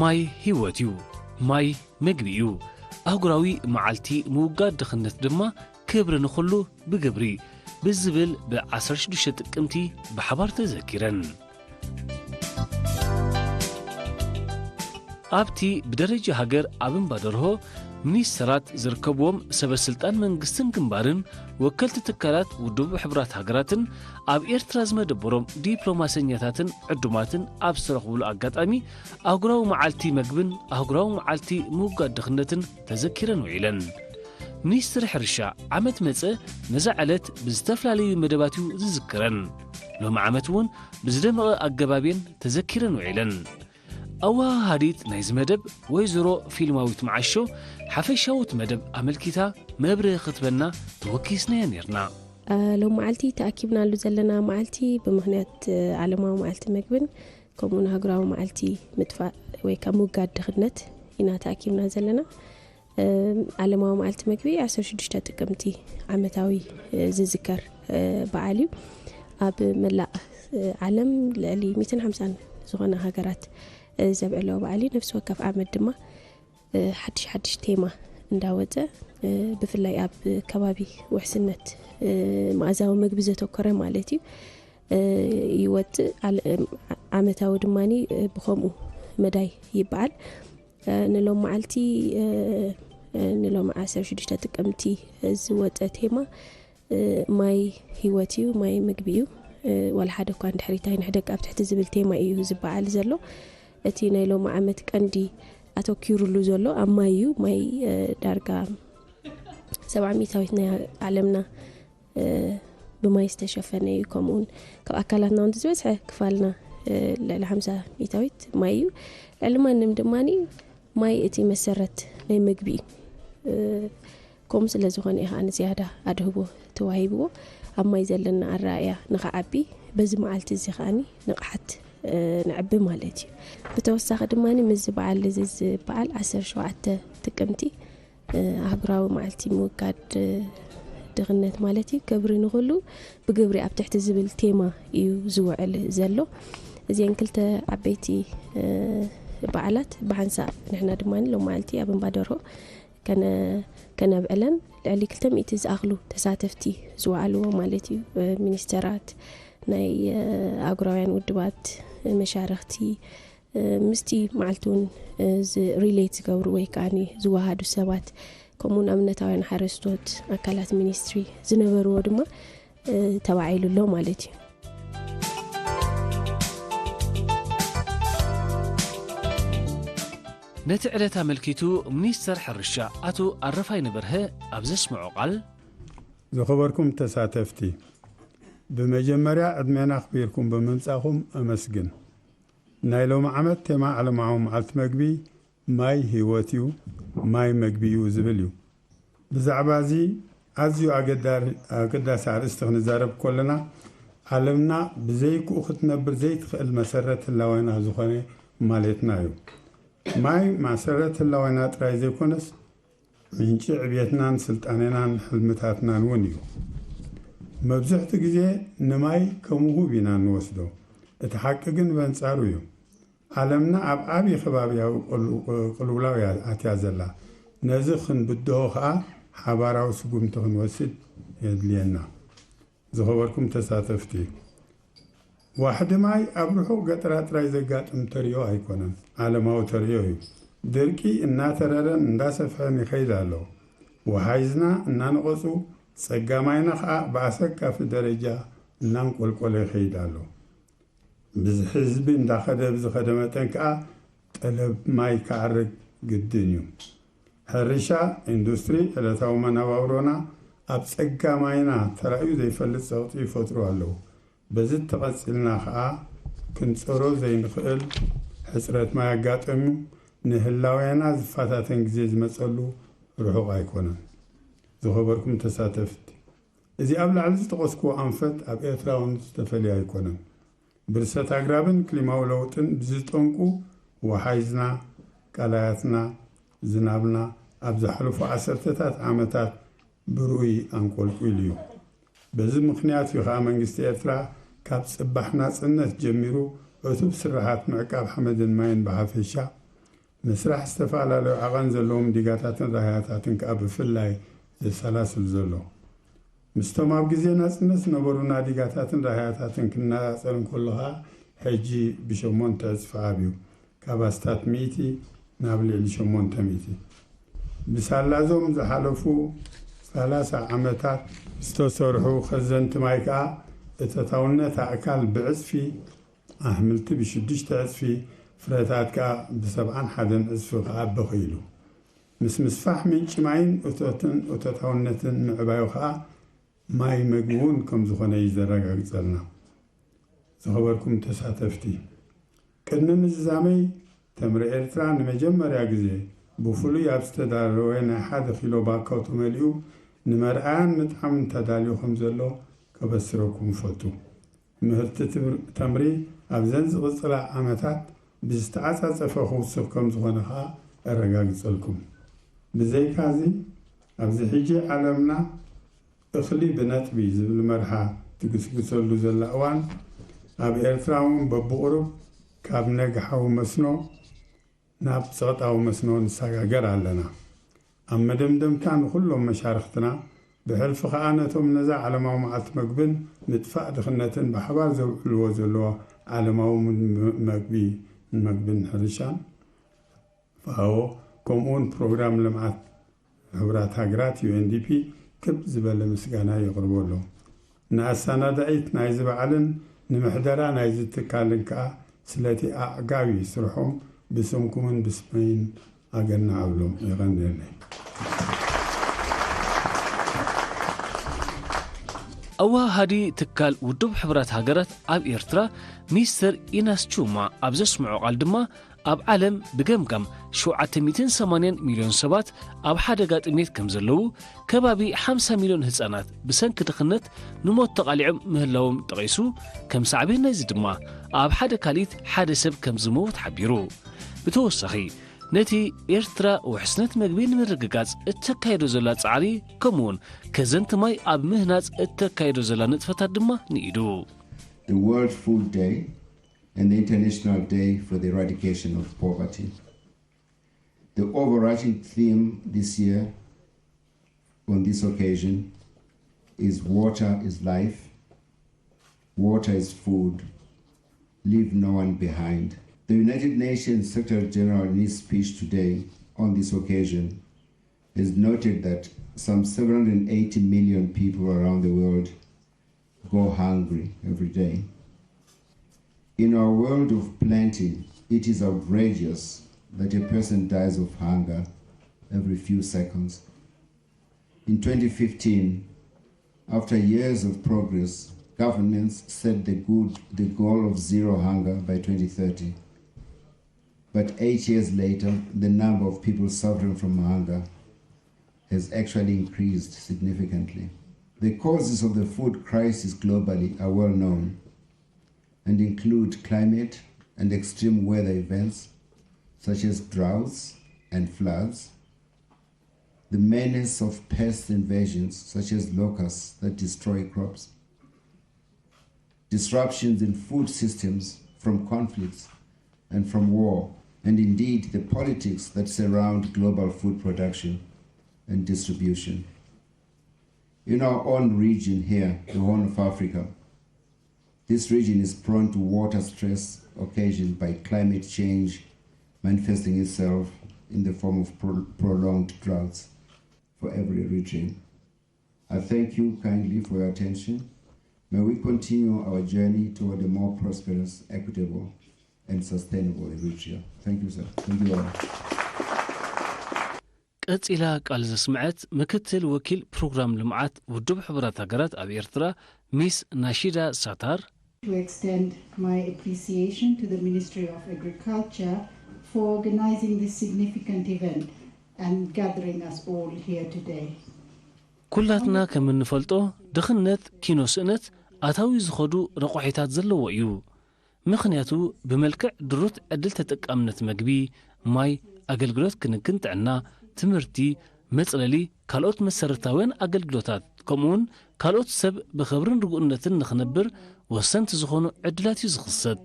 ማይ ህይወት እዩ። ማይ ምግቢ እዩ። ኣህጉራዊ መዓልቲ ምውጋድ ድኽነት ድማ ክብሪ ንኹሉ ብግብሪ ብዝብል ብ16 ጥቅምቲ ብሓባር ተዘኪረን። ኣብቲ ብደረጃ ሃገር ኣብ እምባ ደርሆ ሚኒስተራት ዝርከብዎም ሰበ ስልጣን መንግስትን ግንባርን ወከልቲ ትካላት ውድብ ሕቡራት ሃገራትን ኣብ ኤርትራ ዝመደበሮም ዲፕሎማሰኛታትን ዕዱማትን ኣብ ዝተረኽብሉ ኣጋጣሚ ኣህጉራዊ መዓልቲ መግብን ኣህጉራዊ መዓልቲ ምውጋድ ድኽነትን ተዘኪረን ውዒለን። ሚኒስትሪ ሕርሻ ዓመት መጸ ነዛ ዕለት ብዝተፈላለዩ መደባት እዩ ዝዝክረን። ሎሚ ዓመት እውን ብዝደመቐ ኣገባብ እየን ተዘኪረን ውዒለን። ኣወሃሃዲት ናይዚ መደብ ወይዘሮ ፊልማዊት መዓሾ ሓፈሻዊ እቲ መደብ ኣመልኪታ መብርሂ ክትበና ተወኪስናያ ነርና። ሎም መዓልቲ ተኣኪብናሉ ዘለና መዓልቲ ብምኽንያት ዓለማዊ መዓልቲ መግብን ከምኡውን ሃገራዊ መዓልቲ ምጥፋእ ወይ ካብ ምውጋድ ድኽነት ኢና ተኣኪብና ዘለና። ዓለማዊ መዓልቲ መግቢ 16 ጥቅምቲ ዓመታዊ ዝዝከር በዓል እዩ። ኣብ መላእ ዓለም ልዕሊ 150 ዝኾነ ሃገራት ዘብዕሎ በዓል እዩ። ነፍሲ ወከፍ ዓመት ድማ ሓድሽ ሓድሽ ቴማ እንዳወፀ ብፍላይ ኣብ ከባቢ ውሕስነት መኣዛዊ መግቢ ዘተኮረ ማለት እዩ ይወፅእ። ዓመታዊ ድማ ብኸምኡ መዳይ ይበዓል። ንሎም መዓልቲ ንሎም 16 ጥቅምቲ ዝወፀ ቴማ ማይ ህይወት እዩ፣ ማይ ምግቢ እዩ። ዋላ ሓደ እኳ እንድሕሪት ኣይንሕደግ ኣብ ትሕቲ ዝብል ቴማ እዩ ዝበዓል ዘሎ። እቲ ናይ ሎም ዓመት ቀንዲ ኣተኪሩሉ ዘሎ ኣብ ማይ እዩ። ማይ ዳርጋ ሰብዓ ሚታዊት ናይ ዓለምና ብማይ ዝተሸፈነ እዩ። ከምኡውን ካብ ኣካላትና እውን ዝበዝሐ ክፋልና ልዕሊ ሓምሳ ሚታዊት ማይ እዩ። ልዕሊ ማንም ድማ ማይ እቲ መሰረት ናይ ምግቢ እዩ። ከምኡ ስለ ዝኾነ እዩ ከዓ ንዝያዳ ኣድህቦ ተዋሂብዎ ኣብ ማይ ዘለና ኣረኣእያ ንኸዓቢ በዚ መዓልቲ እዚ ከዓኒ ንቕሓት ንዕቢ ማለት እዩ። ብተወሳኺ ድማ ምዚ በዓል እዚ ዝበዓል 17 ጥቅምቲ ኣህጉራዊ መዓልቲ ምውጋድ ድኽነት ማለት እዩ። ክብሪ ንኹሉ ብግብሪ ኣብ ትሕቲ ዝብል ቴማ እዩ ዝውዕል ዘሎ። እዚአን ክልተ ዓበይቲ በዓላት ብሓንሳእ ንሕና ድማ ሎም መዓልቲ ኣብ እምባ ደርሆ ከነብዕለን ልዕሊ 200 ዝኣኽሉ ተሳተፍቲ ዝወዓልዎ ማለት እዩ። ሚኒስተራት፣ ናይ ኣህጉራውያን ውድባት፣ መሻርኽቲ ምስቲ መዓልቲ እውን ሪሌት ዝገብሩ ወይ ከዓ ዝወሃዱ ሰባት ከምኡውን ኣብነታውያን ሓረስቶት ኣካላት ሚኒስትሪ ዝነበርዎ ድማ ተባዒሉ ኣሎ ማለት እዩ። ነቲ ዕለት ኣመልኪቱ ሚኒስተር ሕርሻ ኣቶ ኣረፋይነ በርሀ ኣብ ዘስምዖ ቃል፣ ዝኸበርኩም ተሳተፍቲ፣ ብመጀመርያ ዕድሜና ኣኽቢርኩም ብምምጻኹም ኣመስግን። ናይ ሎሚ ዓመት ቴማ ዓለማዊ መዓልቲ መግቢ ማይ ህይወት እዩ፣ ማይ መግቢ እዩ ዝብል እዩ። ብዛዕባ እዚ ኣዝዩ ኣገዳሪ- ኣገዳሲ ኣርእስቲ ክንዛረብ ከለና ዓለምና ብዘይክኡ ክትነብር ዘይትኽእል መሰረት ህላወና ዝኾነ ማለትና እዩ። ማይ መሰረት ህላወና ጥራይ ዘይኮነስ ምንጪ ዕብየትናን ስልጣኔናን ሕልምታትናን እውን እዩ። መብዝሕቱ ግዜ ንማይ ከም ውሁብ ኢና እንወስዶ። እቲ ሓቂ ግን በንጻሩ እዩ። ዓለምና ኣብ ዓቢ ከባብያዊ ቅሉ- ቅልውላው እያ ኣትያ ዘላ። ነዚ ክንብድሆ ከኣ ሓባራዊ ስጉምቲ ክንወስድ የድልየና። ዝኸበርኩም ተሳተፍቲ፣ ዋሕዲ ማይ ኣብ ርሑቕ ገጠራት ጥራይ ዘጋጥም ተርእዮ ኣይኮነን፣ ዓለማዊ ተርእዮ እዩ። ድርቂ እናተረረን እንዳሰፍሐን ይኸይድ ኣሎ። ወሓይዝና እናነቐጹ፣ ጸጋ ማይና ኸኣ ብኣሰካፊ ደረጃ እናንቆልቆለ ይኸይድ ኣሎ። ብዝሒ ህዝቢ እንዳኸደ ብዝኸደ መጠን ከኣ ጠለብ ማይ ክዓርግ ግድን እዩ። ሕርሻ፣ ኢንዱስትሪ፣ ዕለታዊ መነባብሮና ኣብ ጸጋ ማይና ተራእዩ ዘይፈልጥ ጸቕጢ ይፈጥሩ ኣለዉ። በዚ ተቐጺልና ከኣ ክንጸሮ ዘይንኽእል ሕጽረት ማይ ኣጋጠምዩ ንህላዌና ዝፈታተን ግዜ ዝመጸሉ ርሑቕ ኣይኮነን። ዝኸበርኩም ተሳተፍቲ፣ እዚ ኣብ ላዕሊ ዝጠቐስክዎ ኣንፈት ኣብ ኤርትራ እውን ዝተፈልየ ኣይኮነን። ብርሰት ኣግራብን ክሊማዊ ለውጥን ብዝጠንቁ ወሓይዝና፣ ቀላያትና፣ ዝናብና ኣብ ዝሓለፉ ዓሰርተታት ዓመታት ብርኡይ ኣንቆልቂሉ እዩ። በዚ ምኽንያት እዩ ከኣ መንግስቲ ኤርትራ ካብ ጽባሕ ናጽነት ጀሚሩ ዕቱብ ስራሓት ምዕቃብ ሓመድን ማይን ብሓፈሻ፣ ምስራሕ ዝተፈላለዩ ዓቐን ዘለዎም ዲጋታትን ራህያታትን ከኣ ብፍላይ ዘሰላስል ዘሎ። ምስቶም ኣብ ግዜ ናጽነት ዝነበሩና ዲጋታትን ራህያታትን ክነጻጸር እንከሎ ከኣ፣ ሕጂ ብሸሞንተ ዕጽፊ ዓብዩ፣ ካብ ኣስታት ሚእቲ ናብ ልዕሊ ሸሞንተ ሚእቲ። ብሳላዞም ዝሓለፉ ሰላሳ ዓመታት ዝተሰርሑ ከዘንቲ ማይ ከኣ፣ እተታውነት ኣእካል ብዕጽፊ፣ ኣሕምልቲ ብሽዱሽተ ዕጽፊ፣ ፍረታት ከኣ ብሰብዓን ሓደን ዕጽፊ ክዓቢ ክኢሉ። ምስ ምስፋሕ ምንጪ ማይን እቶትን እቶታውነትን ምዕባዩ ከኣ፣ ማይ መግቢ እውን ከም ዝኾነ እዩ ዘረጋግጸልና። ዝኸበርኩም ተሳተፍቲ፣ ቅድሚ ምዝዛመይ፣ ተምሪ ኤርትራ ንመጀመርያ ግዜ ብፍሉይ ኣብ ዝተዳለወ ናይ ሓደ ኪሎ ባኮ ተመሊኡ ንመርኣያን ምጥዓምን ተዳልዩ ከም ዘሎ ከበስረኩም እፈቱ። ምህርቲ ትም-፣ ተምሪ ኣብዘን ዝቕጽላ ዓመታት ብዝተዓጻጸፈ ክውስኽ ከም ዝኾነ ከኣ ኣረጋግጸልኩም። ብዘይካዚ፣ ኣብዚ ሕጂ ዓለምና እኽሊ ብነጥቢ ዝብል መርሓ ትግስግሰሉ ዘላ እዋን፣ ኣብ ኤርትራ እውን በብቑሩብ ካብ ነግሓዊ መስኖ ናብ ጸቕጣዊ መስኖ ንሰጋገር ኣለና። ኣብ መደምደምታ፣ ንኹሎም መሻርኽትና፣ ብሕልፊ ከኣ ነቶም ነዛ ዓለማዊ መዓልቲ መግብን ምጥፋእ ድኽነትን ብሓባር ዘውዕልዎ ዘለዉ ዓለማዊ ም-፣ መግቢ፣ መግብን ሕርሻን፣ ፋኦ፣ ከምኡውን ፕሮግራም ልምዓት ሕቡራት ሃገራት፣ ዩ ኤን ዲ ፒ፣ ክብ ዝበለ ምስጋና የቕርበሎም። ንኣሰናዳኢት ናይዚ በዓልን ንምሕደራ ናይዚ ትካልን ከኣ ስለቲ ኣዕጋቢ ስርሖም ብስምኩምን ብስመይን ኣገናዕ እብሎም። የቐንየለይ። ኣወሃሃዲ ትካል ውድብ ሕቡራት ሃገራት ኣብ ኤርትራ ሚስተር ኢናስ ቹማ ኣብ ዘስምዖ ቃል ድማ፣ ኣብ ዓለም ብገምጋም ሸውዓተ ሚእትን ሰማንያን ሚልዮን ሰባት ኣብ ሓደጋ ጥሜት ከም ዘለዉ፣ ከባቢ ሓምሳ ሚልዮን ህጻናት ብሰንኪ ድኽነት ንሞት ተቓሊዖም ምህላዎም ጠቒሱ፣ ከም ሳዕቤን ናይዚ ድማ ኣብ ሓደ ካልኢት ሓደ ሰብ ከም ዝመውት ሓቢሩ። ብተወሳኺ፣ ነቲ ኤርትራ ውሕስነት መግቢ ንምርግጋጽ እተካየዶ ዘላ ጻዕሪ፣ ከምኡውን ከዘንቲ ማይ ኣብ ምህናጽ እተካየዶ ዘላ ንጥፈታት ድማ ንኢዱ። The World Food Day and the International Day for the Eradication of Poverty. The overarching theme this year on this occasion is "Water is life, water is food, leave no one behind." The United Nations Secretary General, in his speech today on this occasion, has noted that some seven hundred eighty million people around the world go hungry every day. In our world of plenty, it is outrageous that a person dies of hunger every few seconds. In twenty fifteen, after years of progress, governments set the good, the goal of zero hunger by twenty thirty. But eight years later, the number of people suffering from hunger has actually increased significantly. The causes of the food crisis globally are well known and include climate and extreme weather events such as droughts and floods, the menace of pest invasions such as locusts that destroy crops, disruptions in food systems from conflicts and from war, and indeed the politics that surround global food production and distribution. In our own region here, the Horn of Africa, this region is prone to water stress occasioned by climate change manifesting itself in the form of pro-, prolonged droughts for every region. I thank you kindly for your attention. May we continue our journey toward a more prosperous, equitable, and sustainable Eritrea. Thank you, sir. Thank you all. ቀጺላ ቃል ዘስምዐት ምክትል ወኪል ፕሮግራም ልምዓት ውድብ ሕቡራት ሃገራት ኣብ ኤርትራ ሚስ ናሺዳ ሳታር፣ to extend my appreciation to the Ministry of Agriculture for organizing this significant event and gathering us all here today. ኩላትና ከም እንፈልጦ፣ ድኽነት ኪኖ ስእነት ኣታዊ ዝኸዱ ረቋሒታት ዘለዎ እዩ። ምኽንያቱ ብመልክዕ ድሩት ዕድል ተጠቃምነት መግቢ፣ ማይ፣ ኣገልግሎት ክንክን ጥዕና፣ ትምህርቲ፣ መጽለሊ፣ ካልኦት መሰረታውያን ኣገልግሎታት፣ ከምኡውን ካልኦት ሰብ ብኽብርን ርጉእነትን ንኽነብር ወሰንቲ ዝኾኑ ዕድላት እዩ ዝኽሰት።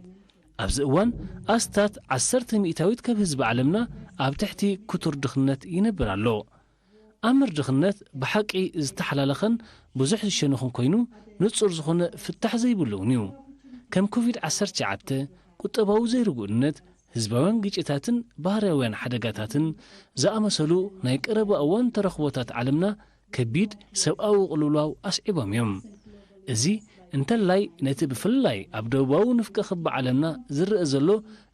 ኣብዚ እዋን ኣስታት ዓሰርተ ሚእታዊት ካብ ህዝቢ ዓለምና ኣብ ትሕቲ ክቱር ድኽነት ይነብር ኣሎ። ኣምር ድኽነት ብሓቂ ዝተሓላለኸን ብዙሕ ዝሸነኹን ኮይኑ፣ ንጹር ዝኾነ ፍታሕ ዘይብሉ እውን እዩ። ከም ኮቪድ ዓሰርተ ትሽዓተ፣ ቁጠባዊ ዘይርጉእነት፣ ህዝባውያን ግጭታትን ባህርያውያን ሓደጋታትን ዝኣመሰሉ ናይ ቀረባ እዋን ተረኽቦታት ዓለምና ከቢድ ሰብኣዊ ቅልውላው ኣስዒቦም እዮም። እዚ እንተላይ ነቲ ብፍላይ ኣብ ደቡባዊ ንፍቀ ክቢ ዓለምና ዝረኣ ዘሎ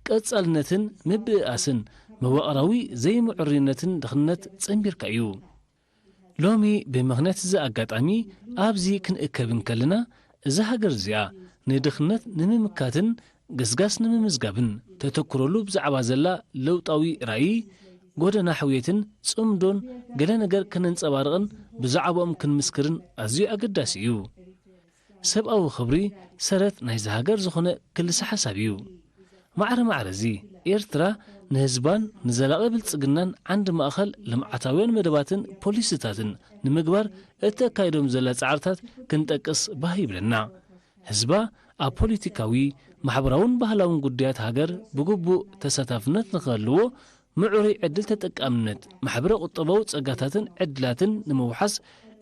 ቀጻልነትን ምብእኣስን መዋቕራዊ ዘይምዕሩይነትን ድኽነት ጸንቢርካ እዩ። ሎሚ ብምኽንያት እዚ ኣጋጣሚ ኣብዚ ክንእከብ እንከለና፣ እዛ ሃገር እዚኣ ንድኽነት ንምምካትን ገስጋስ ንምምዝጋብን ተተኩረሉ ብዛዕባ ዘላ ለውጣዊ ራእይ፣ ጎደና ሕውየትን ጽምዶን ገለ ነገር ከነንጸባርቕን ብዛዕባኦም ክንምስክርን ኣዝዩ ኣገዳሲ እዩ። ሰብኣዊ ክብሪ ሰረት ናይዚ ሃገር ዝኾነ ክልሰ ሓሳብ እዩ። ማዕረ ማዕረ እዚ ኤርትራ ንህዝባን ንዘላቒ ብልጽግናን ዓንዲ ማእኸል ልምዓታውያን መደባትን ፖሊሲታትን ንምግባር እተካይዶም ዘላ ጻዕርታት ክንጠቅስ ባህ ይብለና። ህዝባ ኣብ ፖሊቲካዊ፣ ማሕበራውን ባህላውን ጉዳያት ሃገር ብግቡእ ተሳታፍነት ንኽህልዎ ምዕሩይ ዕድል ተጠቃምነት ማሕበረ ቁጠባዊ ጸጋታትን ዕድላትን ንምውሓስ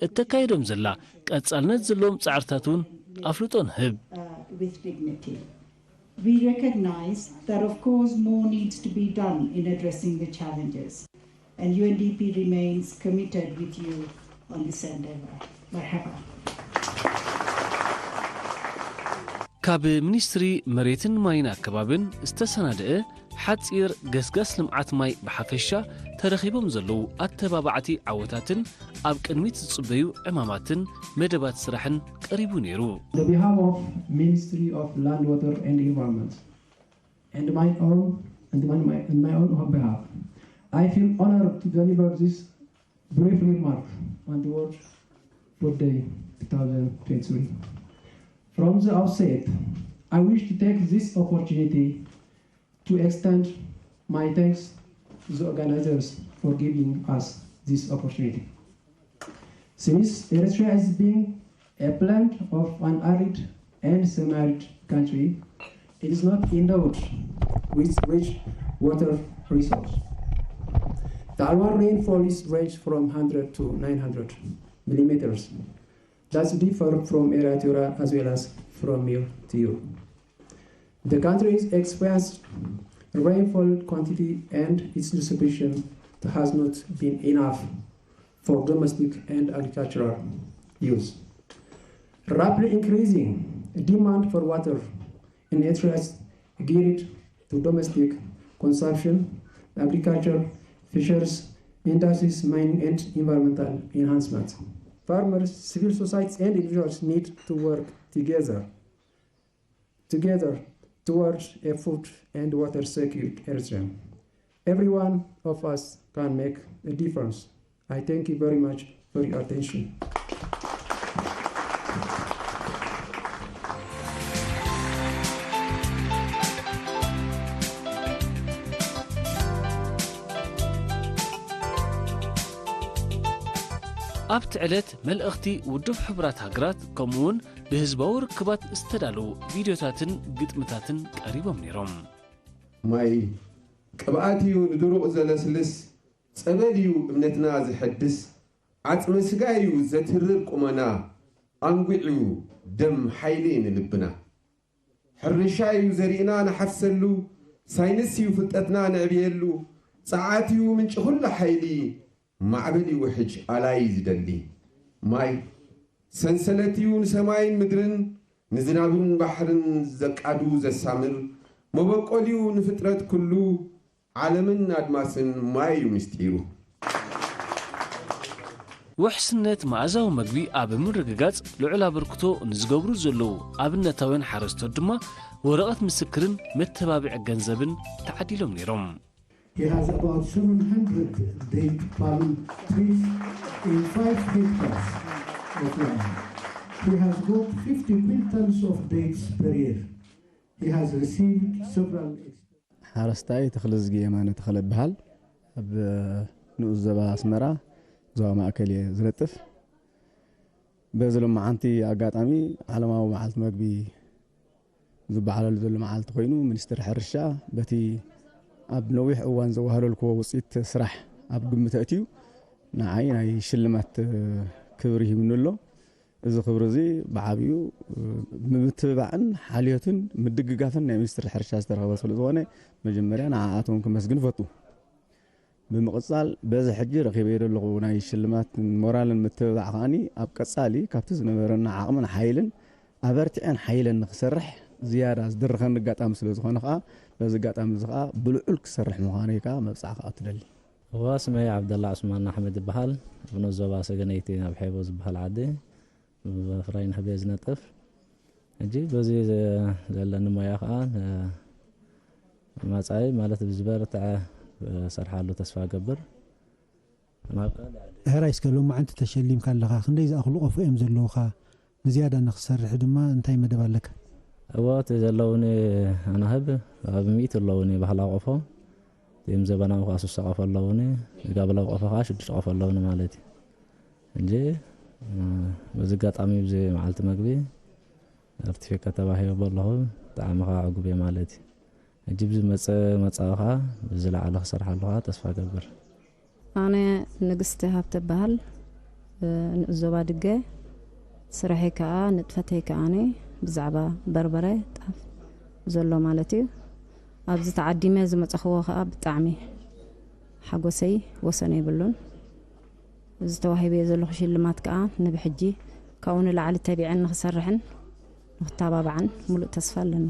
እተካይዶም ዘላ ቀጻልነት ዘለዎም ጻዕርታት እውን ኣፍልጦ ንህብ። uh, with dignity. We recognize that, of course, more needs to be done in addressing the challenges, and U N D P remains committed with you on this endeavor. مرحبا. ካብ ሚኒስትሪ መሬትን ማይን ኣከባብን ዝተሰናደአ ሓጺር ገስጋስ ልምዓት ማይ ብሓፈሻ ተረኺቦም ዘለዉ ኣተባባዕቲ ዓወታትን ኣብ ቅድሚት ዝጽበዩ ዕማማትን መደባት ስራሕን ቀሪቡ ነይሩ። On the behalf of Ministry of Land, Water and Environment and my own and my, my, and my own behalf, I feel honored to deliver this brief remark on the World Food Day two thousand twenty-three. From the outset, I wish to take this opportunity to extend my thanks to the organizers for giving us this opportunity. Since Eritrea is being a plant of an arid and semi-arid country, it is not endowed with rich water resource. The annual rainfall is range from one hundred to nine hundred millimeters. That's differ from area to area as well as from year to year. The country is experienced rainfall quantity and its distribution has not been enough for domestic and agricultural use. Rapidly increasing demand for water in areas geared to domestic consumption, agriculture, fisheries, industries, mining, and environmental enhancement. Farmers, civil societies, and individuals need to work together together towards a food and water secure Eritrea. Every one of us can make a difference. I thank you very much for your attention. ኣብቲ ዕለት መልእኽቲ ውድብ ሕቡራት ሃገራት ከምኡውን ብህዝባዊ ርክባት ዝተዳለዉ ቪድዮታትን ግጥምታትን ቀሪቦም ነይሮም። ማይ ቅብኣት እዩ ንድሩቕ ዘለስልስ፣ ጸበል እዩ እምነትና ዘሐድስ፣ ዓጽመ ስጋ እዩ ዘትርር ቁመና፣ ኣንጒዕ እዩ ደም ሓይሊ ንልብና። ሕርሻ እዩ ዘሪእና ንሓፍሰሉ፣ ሳይንስ እዩ ፍልጠትና ነዕብየሉ፣ ጸዓት እዩ ምንጪ ኩሉ ሓይሊ፣ ማዕበል ይውሕጅ ኣላይ ዝደሊ ማይ ሰንሰለት እዩ ንሰማይን ምድርን ንዝናብን ባሕርን ዘቃዱ ዘሳምር መበቆል እዩ ንፍጥረት ኩሉ ዓለምን ኣድማስን ማይ እዩ ምስጢሩ። ውሕስነት መኣዛዊ መግቢ ኣብ ምርግጋጽ ልዑል ኣበርክቶ ንዝገብሩ ዘለዉ ኣብነታውያን ሓረስቶት ድማ ወረቐት ምስክርን መተባብዒ ገንዘብን ተዓዲሎም ነይሮም። He has about seven hundred date palm trees in five hectares of land. He has got fifty quintals of dates per year. He has received several. ሓረስታይ ተኽለዝጊ የማነ ተኽለ እበሃል። ኣብ ንኡስ ዞባ ኣስመራ ዞባ ማእከል እየ ዝነጥፍ። በዚ ሎማዓንቲ ኣጋጣሚ ዓለማዊ መዓልቲ መግቢ ዝበዓለሉ ዘሎ መዓልቲ ኮይኑ፣ ሚኒስትሪ ሕርሻ በቲ ኣብ ነዊሕ እዋን ዘዋህለልክዎ ውፅኢት ስራሕ ኣብ ግምት ኣእትዩ ንዓይ ናይ ሽልማት ክብሪ ሂብኒ ኣሎ። እዚ ክብሪ እዚ ብዓብዩ ብምትብባዕን ሓልዮትን ምድግጋፍን ናይ ሚኒስትሪ ሕርሻ ዝተረኸበ ስለ ዝኾነ መጀመርያ ንዓኣቶም ክመስግን እፈቱ። ብምቕፃል በዚ ሕጂ ረኺበዮ ዘለኹ ናይ ሽልማት ሞራልን ምትብባዕ ከዓኒ ኣብ ቀፃሊ ካብቲ ዝነበረና ዓቕምን ሓይልን ኣበርቲዐን ሓይለን ንክሰርሕ ዝያዳ ዝድርኸኒ ኣጋጣሚ ስለ ዝኾነ ከዓ በዚ ኣጋጣሚ እዚ ከዓ ብልዑል ክሰርሕ ምዃነይ ከዓ መብፃዕ ከዓ ትደሊ። እዋ፣ ስመይ ዓብደላ ዑስማን ኣሕመድ ይበሃል። ኣብ ንኡስ ዞባ ሰገነይቲ ናብ ሔቦ ዝበሃል ዓዲ ብፍራይ ንሕቤ ዝነጥፍ። ሕጂ በዚ ዘ-፣ ዘለኒ ሞያ ከዓ ን-፣ መጻኢ ማለት ብዝበርትዐ ሰርሓሉ ተስፋ ገብር። ናብ ካልእ ዓዲ። ሕራይ እስከ ሎማዓንቲ ተሸሊምካ ኣለኻ፣ ክንደይ ዝኣኽሉ ቆፎ እዮም ዘለውኻ? ንዝያዳ ንኽሰርሕ ድማ እንታይ መደብ ኣለካ? እዎ፣ እቲ ዘለውኒ ኣናህብ ኣብ ሚእቲ ኣለውኒ ባህላዊ ቆፎ። እቲኦም ዘበናዊ ከዓ ስሳ ቆፎ ኣለውኒ፣ ጋብላዊ ቆፎ ከዓ ሽዱሽተ ቆፎ ኣለውኒ ማለት እዩ። እንጂ፣ እ፣ በዚ ኣጋጣሚ ብዚ መዓልቲ መግቢ ሰርቲፊኬት ተባሂበ ኣለኹ፣ ብጣዕሚ ከዓ ዕጉብ እየ ማለት እዩ። ሕጂ ብዚ መጸ-፣ መጻኢ ከዓ ብዝለዓለ ክሰርሓሉ ከዓ ተስፋ እገብር። ኣነ ንግስቲ ሃብተ እበሃል፣ እ፣ ንኡስ ዞባ ድገ። ስርሐይ ከዓ ንጥፈተይ ከኣነ ብዛዕባ በርበረ፣ ጣፍ ዘሎ ማለት እዩ። ኣብዚ ተዓዲመ ዝመጻኽዎ ከዓ ብጣዕሚ ሓጎሰይ ወሰን የብሉን። እዚ ተዋሂበዮ ዘለኹ ሽልማት ከኣ ንብሕጂ ካብኡ ንላዕሊ ተቢዐን ንኽሰርሕን ንኽተባባዕን ሙሉእ ተስፋ ኣለኒ።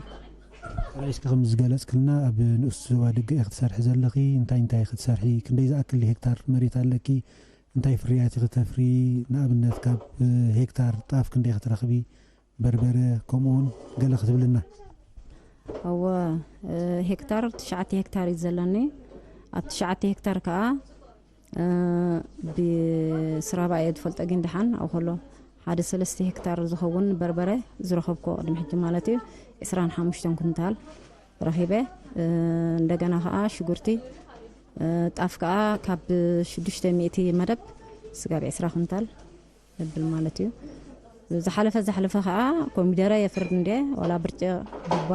ራእይስኪ ከም ዝገለጽክልና ኣብ ንኡስ ዞባ ድገ ኢኺ ትሰርሒ ዘለኺ፣ እንታይ እንታይ ኢኺ ትሰርሒ? ክንደይ ዝኣክል ሄክታር መሬት ኣለኪ? እንታይ ፍርያት ኢኺ ተፍሪ? ንኣብነት ካብ ሄክታር ጣፍ ክንደይ ኢኺ ትረኽቢ? በርበረ ከምኡ እውን ገለ ክትብልና? እወ፣ እ፣ ሄክታር ትሽዓተ ሄክታር እዩ ዘለኒ። ኣብ ትሽዓተ ሄክታር ከኣ፣ እ፣ ብስራባ እየ ዝፈልጦ፣ ግን ደሓን ኣብኡ ከሎ ሓደ ሰለስተ ሄክታር ዝኸውን በርበረ ዝረኸብኩ ቅድሚ ሕጂ ማለት እዩ። ዕስራን ሓሙሽተን ኩንታል ረኺበ። እ፣ እንደገና ከኣ ሽጉርቲ፣ እ፣ ጣፍ ከኣ ካብ ሽዱሽተ ሚእቲ መደብ ስጋብ ዕስራ ኩንታል። የብል ማለት እዩ። ዝሓለፈ ዝሓለፈ ከዓ ኮሚደረ የፍርድ እንደ ዋላ ብርጭቕ፣ ዱባ፣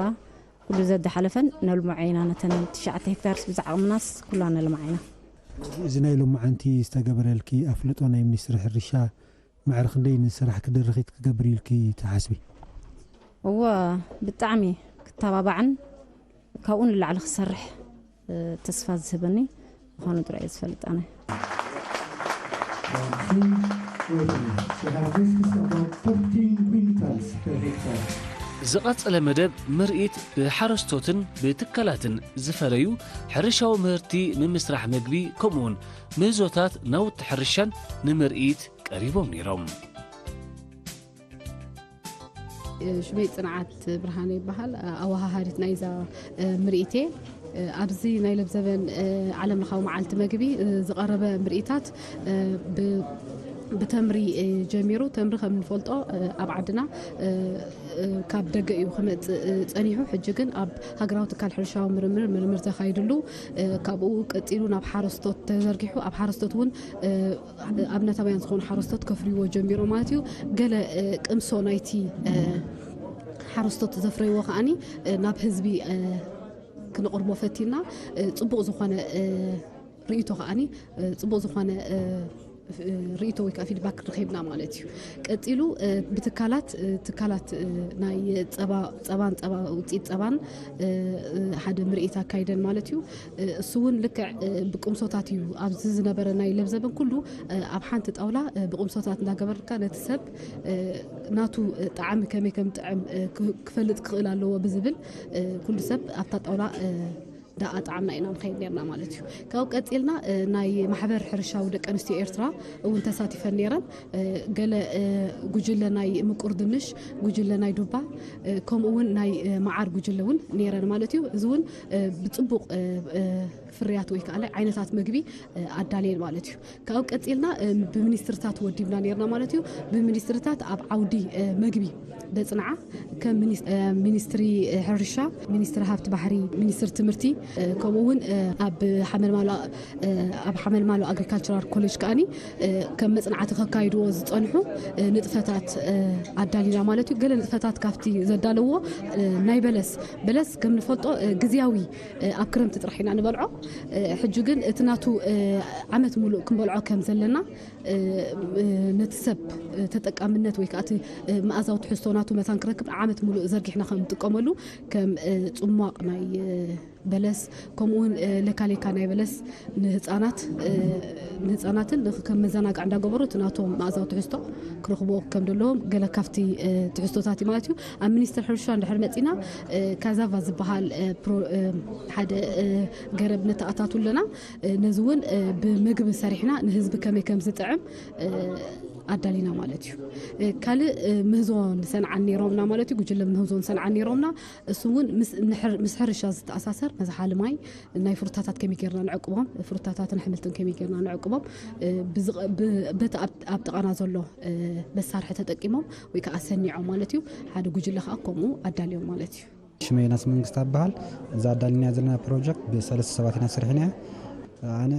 ኩሉ ዘዳሓለፈን ነልምዖ ኢና። ነተን ትሽዓተ ሄክታርስ ብዛዕቕምናስ ኩላ ነልምዓ ኢና። እዚ ናይ ሎማዓንቲ ዝተገበረልኪ ኣፍልጦ ናይ ሚኒስትሪ ሕርሻ መዕረ ክንደይ ንስራሕ ክድርኺት ክገብር ኢልኪ ትሓስቢ? እወ፣ ብጣዕሚ ክተባባዕን ካብኡ ንላዕሊ ክሰርሕ፣ እ፣ ተስፋ ዝህበኒ ምዃኑ ጥራይ እየ ዝፈልጥ ኣነ። She harvests about fourteen quintals per hectare. ዝቐጸለ መደብ ምርኢት ብሓረስቶትን ብትካላትን ዝፈረዩ ሕርሻዊ ምህርቲ ንምስራሕ መግቢ ከምኡውን ምህዞታት ናውቲ ሕርሻን ንምርኢት ቀሪቦም ነይሮም። ሽመይ ጽንዓት ብርሃነ ይበሃል። ኣወሃሃዲት ናይዛ ምርኢት እየ። ኣብዚ ናይ ለብዘበን ዓለም ለኻዊ መዓልቲ መግቢ ዝቐረበ ምርኢታት ብ-፣ ብተምሪ ጀሚሩ፣ ተምሪ ከም እንፈልጦ ኣብ ዓድና ካብ ደገ እዩ ክመጽእ ጸኒሑ። ሕጂ ግን ኣብ ሃገራዊ ትካል ሕርሻዊ ምርምር ምርምር ተኻይድሉ፣ ካብኡ ቀጺሉ ናብ ሓረስቶት ተዘርጊሑ፣ ኣብ ሓረስቶት እውን ኣብነታውያን ዝኾኑ ሓረስቶት ከፍርይዎ ጀሚሮም ማለት እዩ። ገለ፣ እ፣ ቅምሶ ናይቲ፣ እ፣ ሓረስቶት ዘፍረይዎ ከኣኒ፣ እ፣ ናብ ህዝቢ፣ እ፣ ክነቕርቦ ፈቲና፣ እ፣ ጽቡቕ ዝኾነ፣ እ፣ ርእይቶ ከኣኒ፣ እ፣ ጽቡቕ ዝኾነ፣ እ፣ እ፣ ርእይቶ ወይ ከዓ ፊድባክ ረኺብና ማለት እዩ። ቀጺሉ፣ እ፣ ብትካላት፣ እ፣ ትካላት፣ እ፣ ናይ ጸባ፣ ጸባን ጸባ፣ ውጽኢት ጸባን፣ እ፣ እ፣ ሓደ ምርኢት ኣካይደን ማለት እዩ። እ፣ እሱ እውን ልክዕ፣ እ፣ ብቅምሶታት እዩ። ኣብዚ ዝነበረ ናይ ለብዘበን ኩሉ፣ እ፣ ኣብ ሓንቲ ጣውላ፣ እ፣ ብቅምሶታት እንዳገበርካ ነቲ ሰብ፣ እ፣ ናቱ፣ እ፣ ጣዕሚ ከመይ ከም ጥዕም፣ እ፣ ክ-፣ ክፈልጥ ክኽእል ኣለዎ ብዝብል፣ እ፣ ኩሉ ሰብ ኣብታ ጣውላ፣ እ፣ እንዳኣጣዕምና ኢና ንኸይድ ነርና ማለት እዩ። ካብኡ ቀጺልና፣ እ፣ ናይ ማሕበር ሕርሻዊ ደቂ ኣንስትዮ ኤርትራ እውን ተሳቲፈን ነይረን። እ፣ ገለ፣ እ፣ ጉጅለ ናይ ምቁር ድንሽ፣ ጉጅለ ናይ ዱባ፣ እ፣ ከምኡ እውን ናይ፣ እ፣ መዓር ጉጅለ እውን ነይረን ማለት እዩ። እዚ እውን፣ እ፣ ብጽቡቕ፣ እ፣ እ፣ ፍርያት ወይ ከዓ ዓይነታት መግቢ፣ እ፣ ኣዳልየን ማለት እዩ። ካብኡ ቀጺልና፣ እ፣ ብሚኒስትርታት ወዲብና ነይርና ማለት እዩ። ብሚኒስትርታት ኣብ ዓውዲ፣ እ፣ መግቢ ደጽንዓ ከም ሚኒስ-፣ እ፣ ሚኒስትሪ፣ እ፣ ሕርሻ፣ ሚኒስትሪ ሃብቲ ባሕሪ፣ ሚኒስትሪ ትምህርቲ፣ ከምኡ እውን ኣብ ሓመልማሎ ኣብ ሓመልማሎ ኣግሪካልቸራል ኮሌጅ ከዓኒ ከም መፅናዕቲ ከካይድዎ ዝፀንሑ ንጥፈታት ኣዳሊና ማለት እዩ። ገለ ንጥፈታት ካብቲ ዘዳለዎ ናይ በለስ በለስ ከም ንፈልጦ ግዝያዊ ኣብ ክረምቲ ጥራሕ ኢና ንበልዖ። ሕጂ ግን እቲ ናቱ ዓመት ሙሉእ ክንበልዖ ከም ዘለና ነቲ ሰብ ተጠቃምነት ወይ ከዓ እቲ መኣዛዊ ትሕዝቶ ናቱ መታን ክረክብ ዓመት ሙሉእ ዘርጊሕና ከም ንጥቀመሉ ከም ፅሟቕ ናይ በለስ ከምኡ እውን ለካሌካ ናይ በለስ ንህፃናት ንህፃናትን ከም መዘናግዕ እንዳገበሩ እቲ ናቶም መኣዛዊ ትሕዝቶ ክረኽብዎ ከም ዘለዎም ገለ ካብቲ ትሕዝቶታት እዩ ማለት እዩ። ኣብ ሚኒስትር ሕርሻ እንድሕር መፂና ካዛቫ ዝበሃል ሓደ ገረብ ነተኣታቱ ኣለና። ነዚ እውን ብመግቢ ሰሪሕና ንህዝቢ ከመይ ከም ዝጥዕም ኣዳሊና ማለት እዩ። ካልእ ምህዞ ንሰንዓን ነይሮምና ማለት እዩ። ጉጅለ ምህዞ ንሰንዓን ነይሮምና። እሱ እውን ምስ ሕርሻ ዝተኣሳሰር መዝሓሊ ማይ ናይ ፍሩታታት ከመይ ጌርና ንዕቅቦም፣ ፍሩታታትን ኣሕምልትን ከመይ ጌርና ንዕቅቦም በቲ ኣብ ጥቓና ዘሎ መሳርሒ ተጠቂሞም ወይ ከዓ ኣሰኒዖም ማለት እዩ። ሓደ ጉጅለ ከዓ ከምኡ ኣዳልዮም ማለት እዩ። ሽመ ዮናስ መንግስት ኣበሃል። እዛ ኣዳሊና ዘለና ፕሮጀክት ብሰለስተ ሰባት ኢና ስርሕና። ኣነ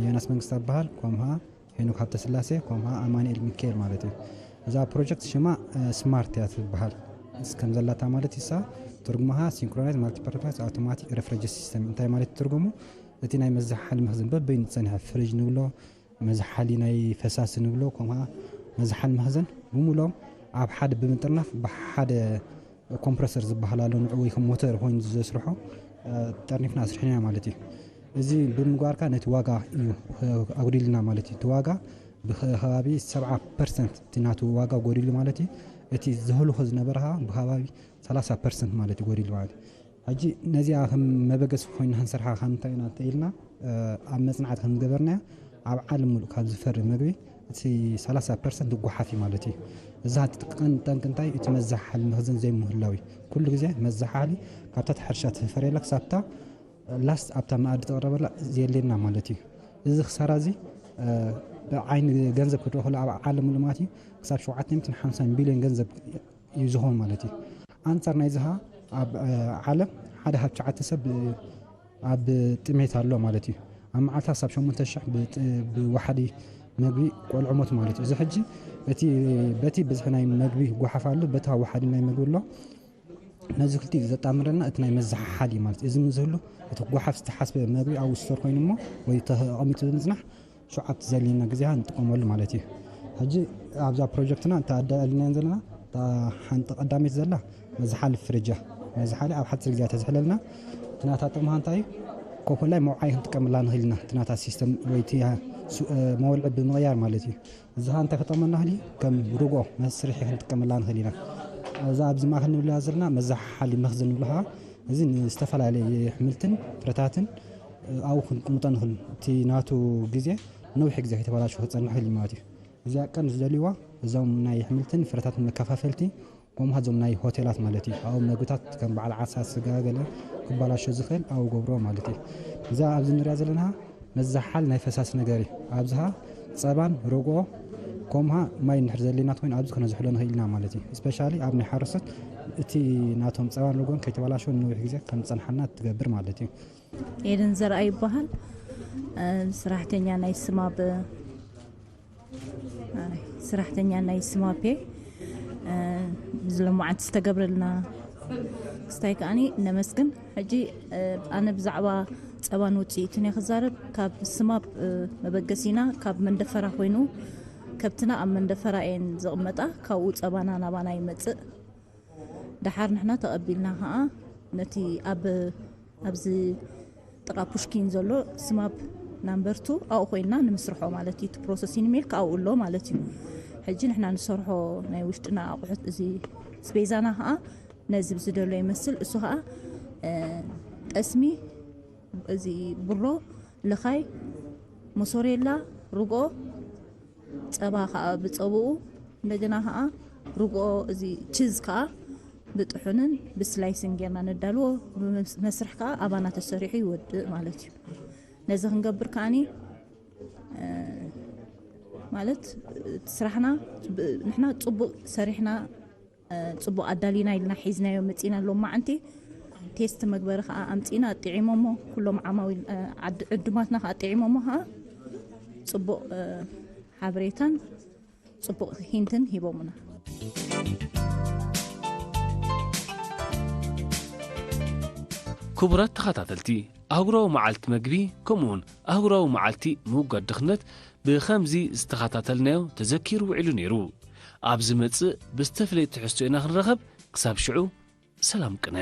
ዮናስ መንግስት ኣበሃል፣ ኮምሃ ሄኖክ ሃብተስላሴ፣ ኮምሃ ኣማኑኤል ሚካኤል ማለት እዩ። እዛ ፕሮጀክት ሽማ ስማርት እያ ትበሃል። ከም ዘላታ ማለት ይሳ ትርጉምሃ ሲንክሮናይዝ ማልቲፐርፐስ ኣውቶማቲክ ሬፍሪጀ ሲስተም እንታይ ማለት ትርጉሙ? እቲ ናይ መዝሓሊ መኽዘን በበይኑ ዝጸንሐ ፍሪጅ ንብሎ፣ መዝሓሊ ናይ ፈሳሲ ንብሎ፣ ከምኡ መዝሓሊ መኽዘን ብምሎም ኣብ ሓደ ብምጥርናፍ ብሓደ ኮምፕረሰር ዝበሃል ኣሎ ንዑ ወይ ከም ሞተር ኮይኑ ዘስርሖ ጠርኒፍና ኣስርሕና ማለት እዩ። እዚ ብምግባርካ ነቲ ዋጋ እዩ ኣጉዲልና ማለት እዩ። እቲ ዋጋ ብከባቢ ሰብዓ ፐርሰንት እቲ ናቱ ዋጋ ጎዲሉ ማለት እዩ። እቲ ዘህልኾ ዝነበረ ከዓ ብከባቢ ሰላሳ ፐርሰንት ማለት እዩ ጎዲሉ ማለት እዩ። ሕጂ ነዚኣ ከም መበገሲ ኮይና ክንሰርሓ ከምንታይ ኢና እንተኢልና ኣብ መፅናዕቲ ከም ዝገበርናዮ ኣብ ዓለም ሙሉእ ካብ ዝፈሪ መግቢ እቲ ሰላሳ ፐርሰንት ዝጓሓፍ እዩ ማለት እዩ። እዛ ቀንዲ ጠንቂ እንታይ እቲ መዛሓሊ መኽዘን ዘይምህላው እዩ። ኩሉ ግዜ መዛሓሊ ካብታ ሕርሻ ትፈርየላ ክሳብታ ላስት ኣብታ መኣዲ ትቕረበላ የድልየና ማለት እዩ። እዚ ክሳራ እዚ ብዓይኒ ገንዘብ ክድረክሉ ኣብ ዓለም ሙሉእ ማለት እዩ ክሳብ ሸውዓተ ሚእትን ሓምሳን ቢልዮን ገንዘብ እዩ ዝኾን ማለት እዩ። ኣንጻር ናይ ዝሃ ኣብ ዓለም ሓደ ካብ ትሽዓተ ሰብ ኣብ ጥሜት ኣሎ ማለት እዩ። ኣብ መዓልታ ክሳብ ሸሞንተ ሽሕ ብወሓዲ መግቢ ቆልዑ ሞት ማለት እዩ። እዚ ሕጂ እቲ በቲ ብዝሒ ናይ መግቢ ጓሓፍ ኣሎ፣ በታ ወሓዲ ናይ መግቢ ኣሎ። ነዚ ክልቲኡ ዘጣምረና እቲ ናይ መዘሓሓል እዩ ማለት እዩ። እዚ ምዝህሉ እቲ ጓሓፍ ዝተሓስበ መግቢ ኣብኡ ስቶር ኮይኑ እሞ ወይ ተቐሚጡ ብምጽናሕ ሸውዓተ ዘድልየና ግዜ ንጥቀመሉ ማለት እዩ። ሕጂ ኣብዛ ፕሮጀክትና እታ ኣዳሊናየን ዘለና እታ ሓንቲ ቀዳመይቲ ዘላ መዝሓሊ ፍሪጅ እያ። መዝሓሊ ኣብ ሓፂር ግዜ ተዝሕለልና እቲ ናታ ጥቕሚ እንታይ እዩ? ኮፈላይ መውዓይ ክንጥቀመላ ንኽእል ኢና። እቲ ናታ ሲስተም ወይ እቲ መወልዒ ብምቕያር ማለት እዩ። እዚ ኸዓ እንታይ ክጠቕመና ይኽእል እዩ? ከም ርጎ መስርሒ ክንጥቀመላ ንኽእል ኢና። እዛ ኣብዚ ማእኸል ንብላ ዘለና መዘሓሓሊ መኽዘን ንብላ ኸዓ እዚ ንዝተፈላለየ ኣሕምልትን ፍረታትን ኣብኡ ክንቅምጦ ንኽእል። እቲ ናቱ ግዜ ነዊሕ ግዜ ከይተበላሸወ ክፀንሕ ይኽእል እዩ ማለት እዩ። እዚኣ ቀንዲ ዝደልይዋ እዞም ናይ ኣሕምልትን ፍረታትን መከፋፈልቲ ከምኡ እዞም ናይ ሆቴላት ማለት እዩ። ኣብኡ መግብታት ከም በዓል ዓሳ፣ ስጋ ገለ ክበላሾ ዝኽእል ኣብኡ ገብሮ ማለት እዩ። እዛ ኣብዚ ንሪኣ ዘለና መዛሓል ናይ ፈሳሲ ነገር እዩ። ኣብዝሃ ፀባን ርጎ ከምሃ ማይ እንድሕር ዘድልየና ተኮይኑ ኣብዚ ክነዝሕሎ ንኽእል ኢና ማለት እዩ። ስፔሻሊ ኣብ ናይ ሓረስቶት እቲ ናቶም ፀባን ርጎን ከይተበላሸወ ንነዊሕ ግዜ ከም ዝፀንሓልና ትገብር ማለት እዩ። ኤደን ዘርኣ ይበሃል። ስራሕተኛ ናይ ስማብ ስራሕተኛ ናይ ስማፔ ብዚ ሎማዓንቲ ዝተገብረልና ክስታይ ከዓኒ ነመስግን። ሕጂ ኣነ ብዛዕባ ፀባን ውፅኢቱን እየ ክዛረብ። ካብ ስማብ መበገሲና ካብ መንደፈራ ኮይኑ ከብትና ኣብ መንደፈራ እየን ዝቕመጣ። ካብኡ ፀባና ናባና ይመፅእ። ደሓር ንሕና ተቐቢልና ከዓ ነቲ ኣብ ኣብዚ ጥቓ ፑሽኪን ዘሎ ስማብ ናምበር ቱ ኣብኡ ኮይንና ንምስርሖ ማለት እዩ። እቲ ፕሮሰሲንግ ሚልክ ኣብኡ ኣሎ ማለት እዩ። ሕጂ ንሕና ንሰርሖ ናይ ውሽጥና ኣቑሑት እዚ ስቤዛና ከዓ ነዚ ዝደሎ ይመስል። እሱ ከዓ ጠስሚ፣ እዚ ቡሮ፣ ልኻይ፣ ሞሶሬላ፣ ርግኦ፣ ፀባ ከዓ ብፀብኡ እንደገና ከዓ ርግኦ እዚ ችዝ ከዓ ብጥሑንን ብስላይስን ጌርና ነዳልዎ። መስርሕ ከዓ ኣባና ተሰሪሑ ይወድእ ማለት እዩ። ነዚ ክንገብር ከዓኒ ማለት ስራሕና ንሕና ፅቡቅ ሰሪሕና ፅቡቅ ኣዳሊና ኢልና ሒዝናዮ መፂና ሎማዓንቲ ቴስት መግበሪ ከዓ ኣምፂና ኣጥዒሞሞ፣ ኩሎም ዓማዊል ዕዱማትና ከዓ ኣጥዒሞሞ ከዓ ፅቡቕ ሓበሬታን ፅቡቕ ሂንትን ሂቦምና። ክቡራት ተኸታተልቲ፣ ኣህጉራዊ መዓልቲ መግቢ ከምኡውን ኣህጉራዊ መዓልቲ ምውጋድ ድኽነት ብኸምዚ ዝተኸታተልናዮ ተዘኪሩ ውዒሉ ነይሩ። ኣብ ዝመጽእ ብዝተፍለየ ትሕዝቶ ኢና ክንረኸብ። ክሳብ ሽዑ ሰላም ቅነ።